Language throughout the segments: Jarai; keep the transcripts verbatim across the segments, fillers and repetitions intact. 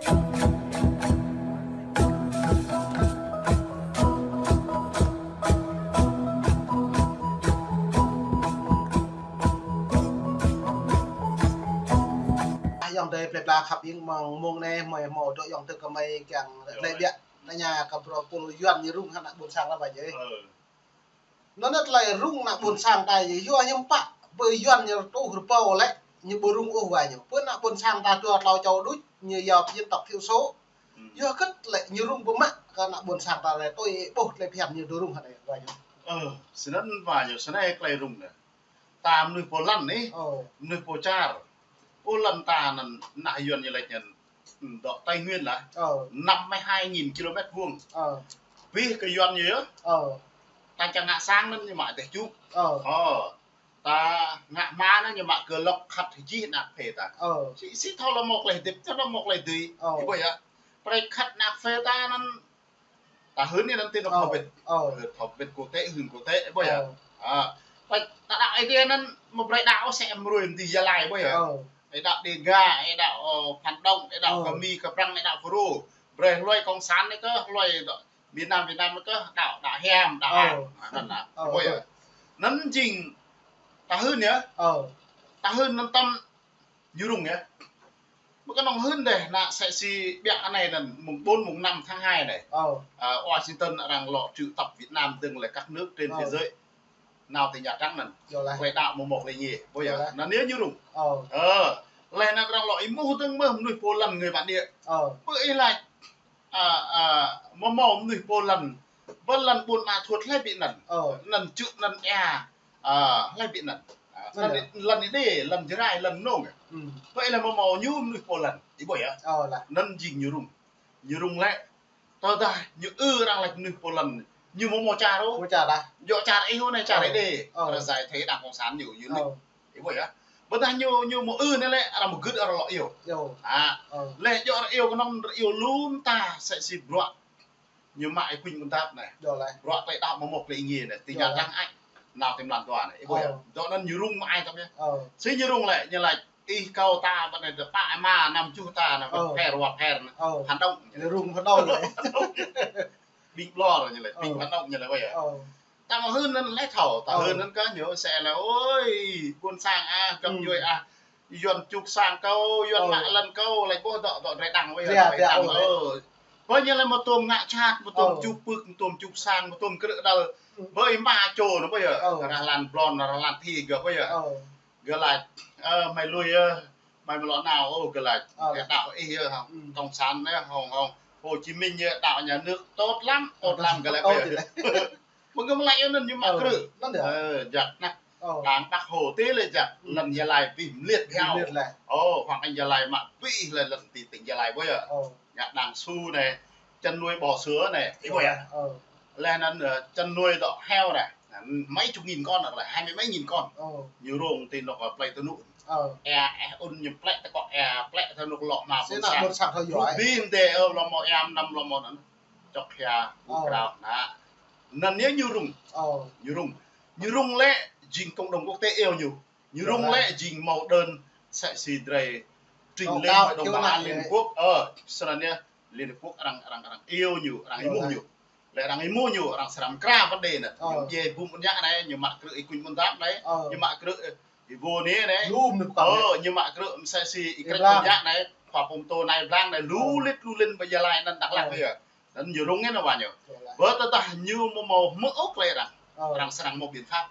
Ayŏng adơi plơi pla khăp, ing mơ̆ng mông anai, mơi hmâo dŏ ayŏng adơi kơ mơi kiăng lĕ biă. Anai ñu kơ bruă pul Yuan ñu rŭng hă ană ƀôn sang ta wa jĕ. Anŭn anŭn tơlơi rŭng ană ƀôn sang ta yơh, yua hiư̆m pă, ƀơi Yuan ñu rơtuh rơbâo lĕ, ñu ƀu rŭng ôh wa ñu. Pơ ană ƀôn sang ta dua tlâo čô đôč, ñu yua phiên tộc thiểu số. Yua hơget lĕ ñu rŭng ƀu mă kơ ană ƀôn sang ta lĕ, tui ƀuh tơlơi phiăn ñu dŏ rŭng hă anai wa ñu. Ơ, snăn wa ñu, snăn tơlơi rŭng anai. Ta mơnuih pô lăn anai, mơnuih pô čar. Pô lăn ta anŭn, ană Yuan ñu lĕ ñu, dŏ Tây Nguyên lah. Năm mươi hai nghìn kilômet vuông. Abih kơ Yuan ñu yơh. Ta čang ngă sang anŭn ñu mă dêh čŭk. Ơ. Ta ngă hma anŭn ñu mă kơ lŏk khăt hơjih ană phê ta. Ơ. Sĭ, sĭ thâo lŏ mŏk lĕ hơdip, thâo lŏ mŏk lĕ dưi. Ơ. Ih ƀuh yơh. Brơi khăt ană phê ta anŭn. Ta hưn anŭn ti anŏ thâo bĕt. Ơ. Thâo bĕt quốc tế, hưn quốc tế, ƀuh yơh. Ơ. Ơ. Ƀơi ta đaŏ Ơi Adai anŭn mă brơi đaŏ sĕ mơruai mơ̆ng ti Gia Lai, ƀuh yơh. Ơ. Ơi đaŏ Đêga, ơi đaŏ, ơ, phản động, ơi đaŏ kơ Mi, kơ Prăng, ơi đaŏ kơ Phrô. Brơi hlơi cộng sản anai kơ, hlơi dŏ Việt Nam, Việt Nam anai kơ, đaŏ, đaŏ hiam, đaŏ hăng. Anŭn anŭn. Ơ, ƀuh yơh. Anŭn jing ta hưn yơh. Ơ. Ta hưn anŭn tăm ñu rŭng yơh. Mơ̆ kơnơ̆ng hưn dêh, ană sĕ si biă anai anŭn, mùng bốn, mùng năm tháng hai anai. Ơ. Ơ, Washington arăng lŏ triệu tập Việt Nam dơ̆ng lĕ các nước trên thế giới. Nao ti Nhà Trắng anŭn. Tơlơi đaŏ mơ̆ mŏk lĕ ñu, ƀuh yơh. Anŭn yơh ñu rŭng. Ơ. Lĕ anŭn arăng lŏ êmuh dơ̆ng mơ̆ mơnuih pô lăn người bản địa. Ơ. Ƀơi ih laĭ, ơ, ơ, mơ̆ mơnuih pô lăn, ƀơi lăn ƀôn ma thuot hlơi ƀing anŭn. Ơ. Anŭn čư̆ anŭn ia, ơ, hlơi ƀing anŭn. Ơ, lăn Êđê, lăn Jarai, lăn Mnông. Ƀơi ih laĭ mơ̆ mơnuih pô lăn. Ih ƀuh yơh. Anŭn jing ñu rŭng. Ñu rŭng lĕ. Tơdah ñu ư arăng laĭ mơnuih pô lăn, ñu mơ̆ mơ̆ čar ôh. Mơ̆ čar đah. Djŏ čar ih ôh anai, čar Êđê. Ơ. Arăng giải thể đảng cộng sản ñu, ñu nik. Ih ƀuh yơh. Ƀơdah ñu, ñu mơ̆ ư anai lĕ, arăng mơgưt arăng lŏ iâu. Ơ. Lĕ djŏ arăng iâu kơnơ̆ng arăng iâu lŏm ta sĕ si bruă. Ñu mă ih kuñ mơntap anai. Bruă tơlơi đaŏ mơ̆ mŏk lĕ ih ngă anai. Ti Nhà Trắng ai. Nao ti mlan dua anai. Ih ƀuh yơh. Dŏ anŭn ñu rŭng mă ai tăm yơh. Sĭ ñu rŭng lĕ, ñu laĭ. Ih kâo ta ƀơi anai dơ̆ pă ma năm čuh ta anai, pher wa pher anai. Phản động. Ñu rŭng phản động lĕ. Ƀing ƀlŏr ñu lĕ, ƀing phản động ñu lĕ, ƀuh yơh. Ta mơ̆ hưn anŭn lĕ thâo, ta hưn anŭn kơ ñu sĕ lĕ, ôi, ƀôn sang ah, găp djuai ah, Yuan čuk sang kâo, Yuan mă lăn kâo, lĕ ƀuh dŏ, dŏ drơi đăng, ƀuh yơh, drơi đăng, ơ. Ƀuh ñu lĕ mơ̆ tôm ngă čat, mơ̆ tôm čuk pưk, mơ̆ tôm čuk sang, mơ̆ tôm krư̆ đăl. Ƀơi ma čô anŭn, ƀuh yơh. Rah lan blon, rah lan thi gơ̆, ƀuh yơh. Gơ̆ laĭ, ơ, mơi lui yơh, mơi mơ̆ lŏ nao, ơ, gơ̆ laĭ, ơ, kơ đaŏ ih yơh, cộng sản yơh, hŏng, hŏng, Hồ Chí Minh yơh, đaŏ nhà nước tốt lắm, tốt lắm, gơ̆ laĭ, ơ, ƀuh yơh. Mơ̆ gơ̆ mơ̆ laĭ yơh anŭn ñu mă krư̆. Ơ, jak anăp. Đảng Bác Hồ tê lĕ jak, lăn Gia Lai abih mơliet hiao. Ơ, Hoàng Anh Gia Lai mă abih lĕ lăn ti tỉnh Gia Lai, ƀuh yơh. Ngă đảng su anai, chăn nuôi bò sữa anai, ih ƀuh yơh. Lĕ anŭn, ơ, chăn nuôi dŏ heo anai. Mấy chục nghìn con hoặc là hai mươi mấy nghìn con. Ñu rông ti anŏ plei tơnŭ. Ê, ê, ŭn ñu plĕ tơkŏ, ê, plĕ tơnŭ lŏ ma ƀôn sang. Rŭ bim dê, ơ, lŏ mơ̆ ê năm lŏ mơ̆ anŭn. Čŏk hia, u krao, anŭn. Anŭn yơh ñu rŭng. Ñu rŭng. Ñu rŭng lĕ, jing cộng đồng quốc tế iâu ñu. Ñu rŭng lĕ, jing mẫu đơn, sĕ si drơi trình lên Hội đồng Bảo an Liên Hợp Quốc. Ơ, snăn yơh. Liên Hợp Quốc arăng, arăng, arăng iâu ñu, arăng êmuh ñu. Lĕ arăng êmuh ñu, arăng srăm kra vấn đề anŭn. Ñu djai bum ƀôn djă anai, ñu mă krư̆ ih kuñ ƀôn dap anai, ñu mă krư̆ ih vô anai anai. Ơ, ñu mă krư̆ msĕ si ih krĕč ƀôn djă anai, khua pô mtô anai blang anai, lu lit lu lin ƀơi Gia Lai anŭn Dak Lak anai yơh. Anŭn ñu rŭng anai wa ñu. Ƀơ tơdah ñu mơ̆ mâo hmư̆ ôh tơlơi arăng. Arăng srăng mâo biện pháp.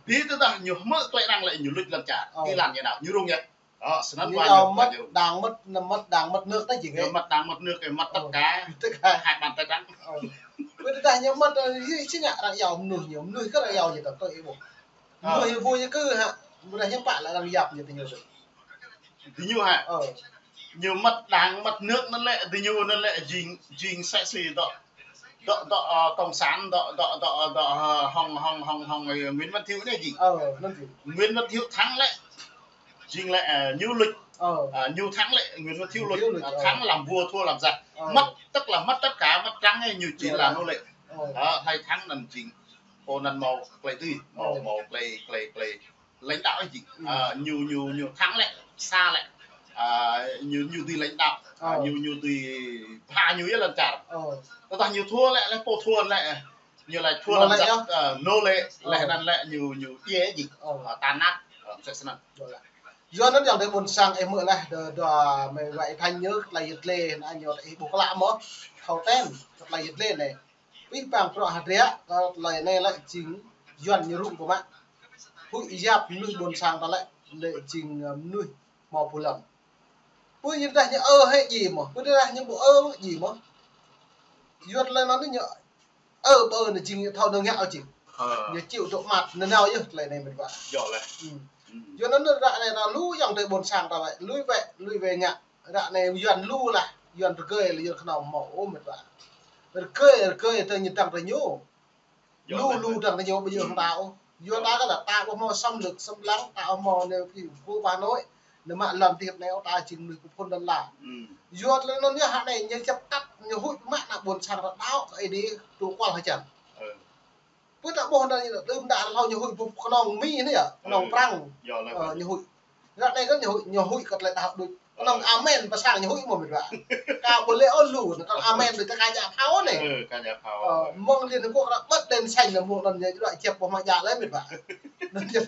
Bi tơdah ñu hmư̆ tơlơi arăng lĕ ñu luč lăn čar. Ti lăn ñu nao, ñu rŭng yơh. Ơ, snăn ñu wa ñu, mơ̆t đảng, mơ̆t, mơ̆t đảng, mơ̆t nước ta jing. Ñu mơ̆t đảng, mơ̆t nước, mơ̆t tất cả. Tất cả. Hai bàn tay trắng. Ơ. Ƀơi tơdah ñu mơ̆t, ơ, ih sĭ ngă arăng iâu mơnuih ñu, mơnuih kơ arăng iâu ñu tơl tơl ih ƀuh. Mơnuih ih ƀuh ñu kơ hă, ƀơdah ñu pă lĕ arăng yap ñu ti ñu. Ti ñu hă. Ơ. Ñu mơ̆t đảng, mơ̆t nước anŭn lĕ, ti ñu anŭn lĕ jing, jing sĕ si dŏ. Dŏ, dŏ, ơ, cộng sản, dŏ, dŏ, dŏ, dŏ, ơ, hŏng, hŏng, hŏng, hŏng, ơ, Nguyễn Văn Thiệu anai jing. Ơ, Nguyễn Văn Thiệu. Nguyễn Văn Thiệu thắng lĕ. Jing lĕ, ơ, ñu luč. Ơ. Ơ, ñu thắng lĕ, Nguyễn Văn Thiệu luč. Thiệu luč, ơ, thắng làm vua, thua làm giặc. Ơ. Mất, tức là mất tất cả, mất trắng ấy, ñu chỉ là nô lệ. Ơ. Ơ, hlơi thắng anŭn jing. Pô anŭn mâo tơlơi tui, mâo, mâo tơlơi, tơlơi, tơlơi lãnh đạo ấy jing. Ơ, ñu, ñu, ñu thắng lĕ, sa lĕ. à, ñu, ñu dưi lãnh đạo, à, Ơ. ñu, ñu dưi pha ñu yơh lăn čar. Ơ. Tơdah ñu thua lĕ, lĕ pô thua lĕ, ñu lĕ thua Nô lăn lĕ čar, yơh. Ơ, nô lĕ, Ơ. lĕ anŭn lĕ ñu, ñu djai jing. Ơ. À, tan nát, à, msĕ snăn. Yua anŭn yơh tơlơi ƀôn sang ih hmư̆ laih, dua, dua mơi wai thanh ñu, tơlơi yơh tơlơi, anŭn ñu ih ƀuh klă mơ̆, thâo ten, tơlơi yơh tơlơi anai. Pih pang prŏ hơdră, tơlơi anai lĕ jing Yuan ñu rŭng pơmă. Huĭ yap mơnuih ƀôn sang ta lĕ, lĕ jing, ơ, mơnuih hmâo pô lăm. Pô ñu dah ñu ơ hĕ jing mơ̆, pô dah ñu ƀu ơ jing mơ̆. Yuan tơlơi anŭn ñu ơ ƀơ ñu jing ñu thâo nao ngă ôh jing. Ơ. Ñu chịu dŏ măt, ñu nao yơh tơlơi anai mĕt wa. Yơh lĕ. Hmm. Hmm. Yuan anŭn ră anai ta lu yơh tơlơi ƀôn sang ta wai, lui wai, lui wai ngă. Ră anai Yuan lu lah, Yuan rơgơi lah, Yuan kơnơ̆ng hmâo ôh mĕt wa. Rơgơi, rơgơi tơ ñu dăng tơ ñu. Yơh, lu, lĕ, lu lĕ. Dăng tơ ñu ƀu djơ̆ hăng ta ôh. Yua ta kơ lah ta ƀu hmâo xâm lược, xâm lăng, ta ƀu hmâo anai phi gô ƀă nô̆. Anai mă lăm tip anai ôh ta jing mơnuih pơphun lăn la. Yua tơlơi anŭn yơh hă anai ñu čăp tăp, ñu huĭ mă ană ƀôn sang ta đaŏ kơ Ơi Adai tŭ kual hơjăn. Ơ. Pơ ta ƀuh anŭn ñu đưm đă hlâo ñu huĭ ƀuh kơnơ̆ng Mi anai yơh, kơnơ̆ng Prăng. Yơh lĕ. Ơ, ñu huĭ. Ră anai kơ ñu huĭ, ñu huĭ kơ tơlơi đaŏ đôč. Kơnơ̆ng amen pơ sang ñu huĭ mơ̆ mĕt wa. Kâo ƀu lĕ ôh lu, kơnơ̆ng amen đôč kơ kơ djă phao anai. Ơ, kơ djă phao. Ơ, mơ̆ng Liên Hợp Quốc ră ƀơ̆t đèn xanh anŭn mơ̆ng anŭn ñu ră jep ƀuh mă djă lĕ mĕt wa. Anŭn ñu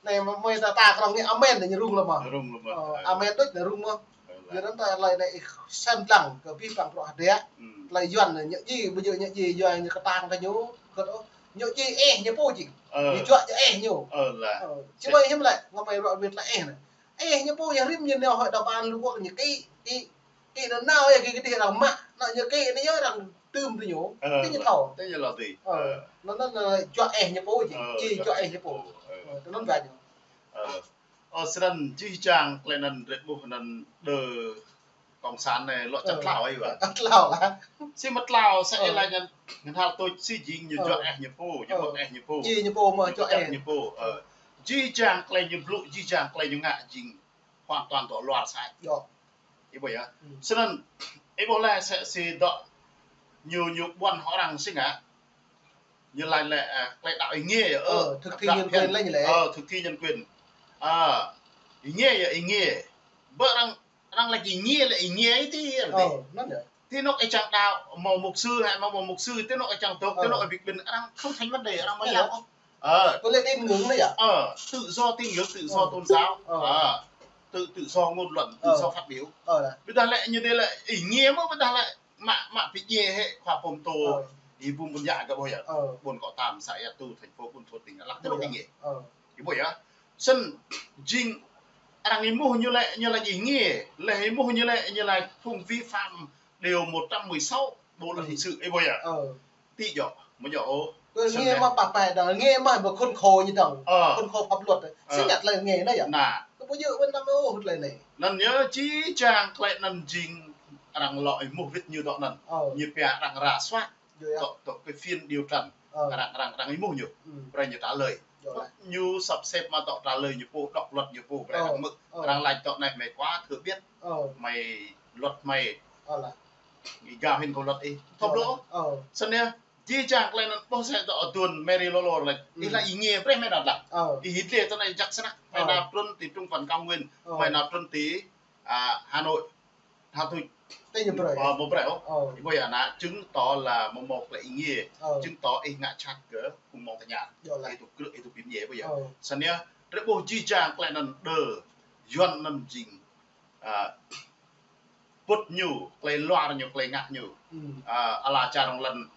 anai mơi ta ta kơnơ̆ng ñu amen anai ñu rŭng lĕ mơ̆. Rŭng lĕ mơ̆. Ơ, amen đôč anai rŭng mơ̆. Ơ, yua anŭn tơlơi anai ih sem lăng kơ pih pang prŏ hơdră. Hmm. Tơlơi Yuan anai ñu jing, ƀu djơ̆ ñu jing Yuan ñu kơtang kơ ñu, kơ ôh. Ñu jing ih ñu pô jing. Ơ. Ñu juă jing ih ñu. Ơ, lĕ. Ơ, či mơi hiam lĕ, ngă mơi rŏ wĭt lĕ ih anai. Ih ñu pô ñu rĭm ñu nao hơi đa ban lu quốc ñu kĭ, kĭ, kĭ nao nao yơh kĭ kơ dih arăng mă, nao ñu kĭ anai yơh arăng tơm tơ ñu. Ơ, kĭ ñu thâo. Tơ ñu lŏ tui. Ơ, anŭn, anŭn, anŭn juă ih ñu pô jing. Ơ, jing juă ih ñu pô. Ơ. Ơ, tơ anŭn ba ñu. Ơ. Ơ, snăn jih jang tơlơi anŭn drơi ƀuh anŭn đơ Cộng sản anai lŏ čăt tlao ai wa. Tlao lah. Si mă tlao sa ih laĭ anŭn, ngăn hal tôč si jing ñu juă ih ñu pô, ñu pơ̆k ih ñu pô. Jing ñu pô mơ̆ juă ih ñu pô. Ơ. Jih jang tơlơi ñu blŭ, jih jang tơlơi ñu ngă jing hoàn toàn dŏ luar sa. Yơh. Ih ƀuh yơh. Hmm. Snăn, ih ƀuh lĕ sa si dŏ ñu, ñu ƀuăn hŏ arăng si ngă. Ñu laĭ lĕ, ơ, tơlơi đaŏ ih nge yơh, ơ, thực thi nhân quyền lĕ ñu lĕ. Ơ, thực thi nhân quyền. Ơ, ih nge yơh, ih nge. Ƀơ arăng, arăng laĭ ih nge lĕ ih nge ih ti, ơ, ti. Anŭn yơh. Ti anŏ ih čang đaŏ, hmâo mục sư, hă, hmâo, hmâo mục sư, ti anŏ ih čang dŏ, ti anŏ ih ƀĭ ƀĭn, arăng không thành vấn đề, arăng mă yap ôh. Ơ. Có lẽ tín ngưỡng đấy à? Ơ, tự do tín ngưỡng, tự do tôn giáo. Ơ. Ơ. Tự, tự do ngôn luận, tự do phát biểu. Ơ. Ƀiădah lĕ ñu dê lĕ ih nge mơ̆, ƀiădah lĕ mă, mă pơjing ih hĕ khua pô mtô. Ơ. Ih ƀu ƀuh yơh gah ƀuh yơh. Ơ. Ƀôn Kŏ Tam, xã Ea Tu, thành phố Buôn Thuột, tỉnh Đắk Lắk, tơ ƀuh yơh. Ih nge. Ơ. Ih ƀuh yơh. Snăn jing arăng ih hmư̆ ñu lĕ, ñu laĭ ih nge. Lĕ ih hmư̆ ñu lĕ, ñu laĭ phung vi phạm điều một trăm mười sáu Bộ luật hình sự, ih ƀuh yơh. Ơ. Ti djơ̆, mơ̆ djơ̆ ôh. Ơ, snăn nge yơh. Mă pă pă đa, nge mă ƀu khuôn khổ ñu dơ̆ng. Ơ. Khuôn khổ pháp luật. Ơ. Si ngă tơlơi nge anai yơh. Anŭn. Kơ ƀu djơ̆ ƀơi anăp ôh tơlơi anai. Anŭn yơh jih jang tơlơi anŭn jing arăng lŏ ih hmư̆ wĭt ñu dŏ anŭn. Ơ. Ñu pia arăng rà soát. Yơh, yơh. Dŏ, dŏ cái phiên điều trần. Ơ. Arăng, arăng, arăng ih hmư̆ ñu. Hmm. Brơi ñu trả lời. Yơh. Ñu sắp xếp mă dŏ trả lời ñu pô, đọc luật ñu pô, brơi arăng hmư̆. Ơ. Arăng laĭ dŏ anai mày quá thừa biết. Ơ. Mày, luật mày. Ơ lah. Ih gao hĭn kơ luật ih. Thâo blŏ. Ơ. Snăn yơh. Jih jang tơlơi anŭn ƀuh sa dŏ aduôn Mary Lolo laĭ. Ih laĭ ih nge brơi mơi nao lăng. Ơ. Ih hĭ dlê tơ anai jăk snăk. Mơi nao trŭn ti trung tâm cao nguyên. Ơ. Mơi nao trŭn ti, à, Hà Nội. Hă tui. Tơ ñu brơi. Ơ, ƀu brơi ôh. Ơ. Ih ƀuh yơh anŭn chứng tỏ là mơ̆ mơ̆ tơlơi ih nge. Ơ. Chứng tỏ ih ngă jhat kơ phung mơ̆ng tơña. Yơh lah. Ih tŭ krư̆, ih tŭ pĭn nge ƀuh yơh. Ơ. Snăn yơh, drơi ƀuh jih jang tơlơi anŭn đơ, Yuan anŭn jing. À, pŭt ñu, tơlơi luar ñu, tơlơi ngă ñu. Hmm. À, ala čar rŏng lăn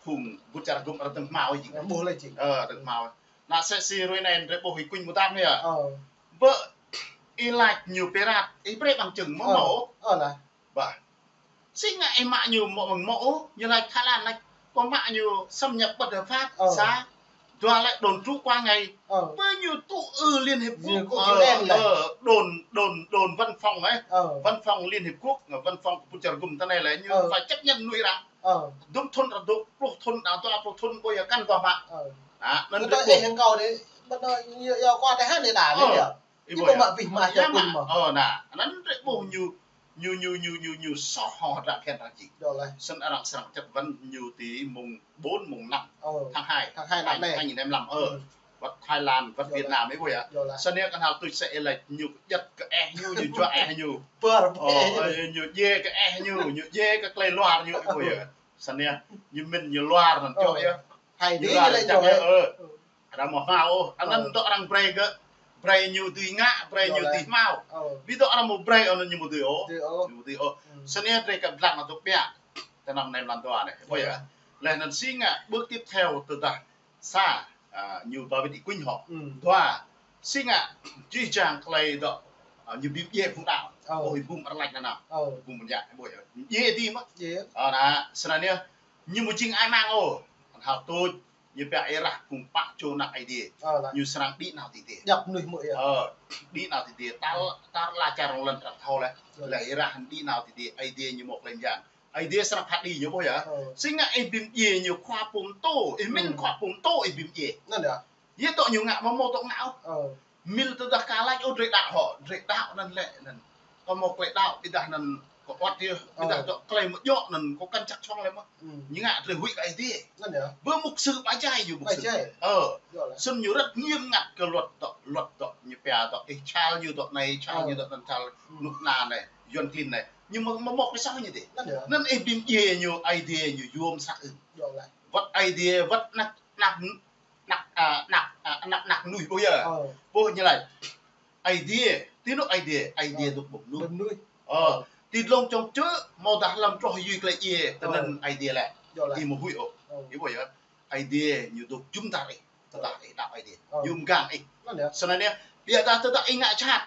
phung ƀut čar gŭm arăng tơ̆ng hmâo jing. Ơ, ƀuh lĕ jing. Ơ, tơ̆ng hmâo. Anŭn sa si ruai anai drơi ƀuh ih kuñ mơtam yơh. Ơ. Ƀơ ih laĭ ñu pirat, ih brơi bằng chứng mơ̆ mơ̆. Ơ lah. Ƀă. Si ngă ih mă ñu mơ̆ mơ̆ ôh, ñu laĭ Thái Lan laĭ, kơ mă ñu xâm nhập bất hợp pháp, ơ, sa, dua lĕ đồn trú qua ngày. Ơ. Ƀơ ñu tŭ ư Liên Hiệp Quốc, ơ, ơ, đồn, đồn, đồn văn phòng ấy. Ơ. Văn phòng Liên Hiệp Quốc, văn phòng kơ ƀut čar gŭm tơ anai lĕ, ñu, ơ, phải chấp nhận nuih arăng. Ơ. Dŭm thŭn arăng dŏ, pluh thŭn arăng dŏ, pluh thŭn ƀu yơh kăn dŏ mă. Ơ. Hă, anŭn drơi ƀuh. Ih hăng kâo anai, ƀơ anai, yơh, yơh, kâo tơ hă anai đa, ơ, anai yơh. Ih ƀuh yơh. Ih ƀuh mă pih mă čơ pun mơ̆. Ơ, anŭn, anŭn drơi ƀuh ñu, ñu, ñu, ñu, ñu, ñu soh hŏ hơdră phiăn arăng jing. Yơh lah. Snăn arăng srăng chất vấn ñu ti mông bốn, mông năm tháng hai. Tháng hai năm nay. Hai nghìn hai mươi lăm, ơ. Hmm. wăt Thái Lan, wăt Việt Nam, ih ƀuh yơh. Snăn kăn hal tuč sĕ ih laĭ ñu kơ jĕt kơ eh ñu, ñu juă eh ñu. Ƀơr ƀĕ. Ơ, ñu djai kơ eh ñu, ñu djai kơ klei luar ñu, ih ƀuh yơh. Snăn ñu mĭn ñu luar anăn čŏk yơh. Hai ñu dih luar lĕ čăk ñu yơh, ơ. Arăng mâo hmao ôh. Anăn dŏ arăng brei kơ, brei ñu dưi ngă, brei ñu dưi hmao. Ƀiădah arăng mâo brei anăn ñu mâo dưi ôh. Ñu mâo dưi ôh. Snăn drei kăp dlăng anăn tŭ ƀiă. Tơ năm anei mlan dua anei. Ƀuh yơh. Leh anăn si ngă bước tiếp theo tơdah sa, a, ñu ba wĭt ih kuñ hŏ. Dua, si ngă jih jang klei dŏ, a, ñu bi mdjiê phung đăo. Ơ, ih bum arăng lač nanao. Bum mơ̆n yơh, ƀuh yơh. Mdjiê dih mơ̆. Ơ, anăn, snăn yơh, ñu mâo jing ai mang ôh. Kăn hal tuč, ñu pia êrah phung pă čô anak Aê Diê. Ñu srăng đĭ nao ti dê. Djăp mnuih mơ̆ yơh. Ơ, đĭ nao ti dê. Tar, tar ala čar rŏng lŏn arăng thâo leh. Leh êrah đĭ nao ti dê, Aê Diê ñu mâo klei mơyang. Aê Diê srăng phat đĭ ñu ƀuh yơh. Ơ. Si ngă ih bi mdjiê ñu khua pô mtô, ih mĭn khua pô mtô ih bi mdjiê. Anăn yơh. Yơh dŏ ñu ngă mơ̆ mâo dŏ ngă ôh. Ơ. Mĭn tơdah ka lač ôh drei đăo hŏ, drei đăo anăn lĕ anăn. Kâo mâo klei đăo, ƀiădah anăn kâo wăt yơh, ƀiădah dŏ klei mơ̆ djŏ anăn kâo kăn čăk čŏng lĕ mơ̆. Ñu ngă drei huĭ kơ Aê Diê. Anăn yơh. Bơ mục sư ƀa jai ñu mục sư. Ơ. Snăn ñu rất nghiêm ngặt kơ luật dŏ, luật dŏ, ñu pia dŏ, ih čal ñu dŏ anei, čal ñu dŏ anăn, čal nuk na anei, Yuăn klin anei. Ñu mâo, mâo, mâo klei soh ñu dih. Anăn ih bi mdjiê ñu, Aê Diê ñu yuôm srăng ưm. Wăt Aê Diê, wăt anak, anak, anak, a, anak, a, anak, anak mnuih ƀuh yơh. Ơ. Ƀuh ñu lač. Aê Diê, ti anôk Aê Diê, Aê Diê dôk ƀơi mnuih. Ơ, ti dlông čŏng čư̆, amâodah hlăm troh yui klei djiê, tinăn Aê Diê leh. Ih amâo huĭ ôh. Ih ƀuh yơh. Aê Diê ñu dôk jum dar ih. Tơdah ih đăo Aê Diê. Ñu mgang ih. Snăn yơh, ƀiădah tơdah ih ngă jhat.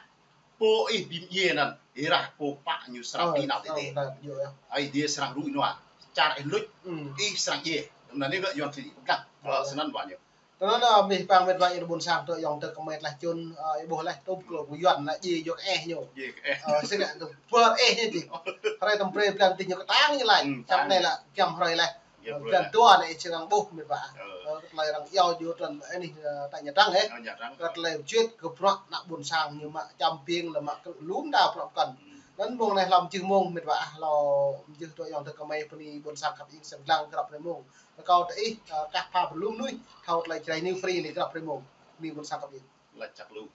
Pô ih bi mdjiê anăn, êrah pô pă ñu srăng đĭ nao ti dê. Aê Diê srăng rui nua. Čar ih luč, ih srăng djiê. Anăn yơh gơ̆ Yuăn klin ƀuh dlăng. Ơ, snăn ƀuh ñu. Tơ anăn, ơ, mih pang mĕt wa ih ƀuôn sang tơ ayŏng tơ kơmơi tlaih čun, ơ, ih ƀuh leh tŭm klô kơ Yuăn anăn djiê yua kơ eh ñu. Djiê kơ eh. Ơ, si ngă tŭm ƀơr eh ñu dih. Hrơi tăm brei blan dih ñu kơtang ñu lač. Čăm anei lĕ giăm hrơi leh. Blan dua anei ih srăng ƀuh mĕt wa. Ơ, kơ tơlơi arăng iâu djru tơl anih, ơ, ta Nha Trang eh. Kơ tơlơi juăt kơ bruă anak ƀuôn sang ñu mă čăm biêng leh mă krư̆ lŭm đa bruă pơkŏn. Anăn mông anei hlăm jih mông mĕt wa, hlâo jih tơ ayŏng tơ kơmơi bơni ƀuôn sang khăp ing sem dlăng grăp hrơi mông. Kơ kâo tơ ih, ơ, kah pha pơlŭm mnuih, thâo tơlơi Jrai News Free anei grăp hrơi mông. Bơni ƀuôn sang khăp ing. Lač čăk lu.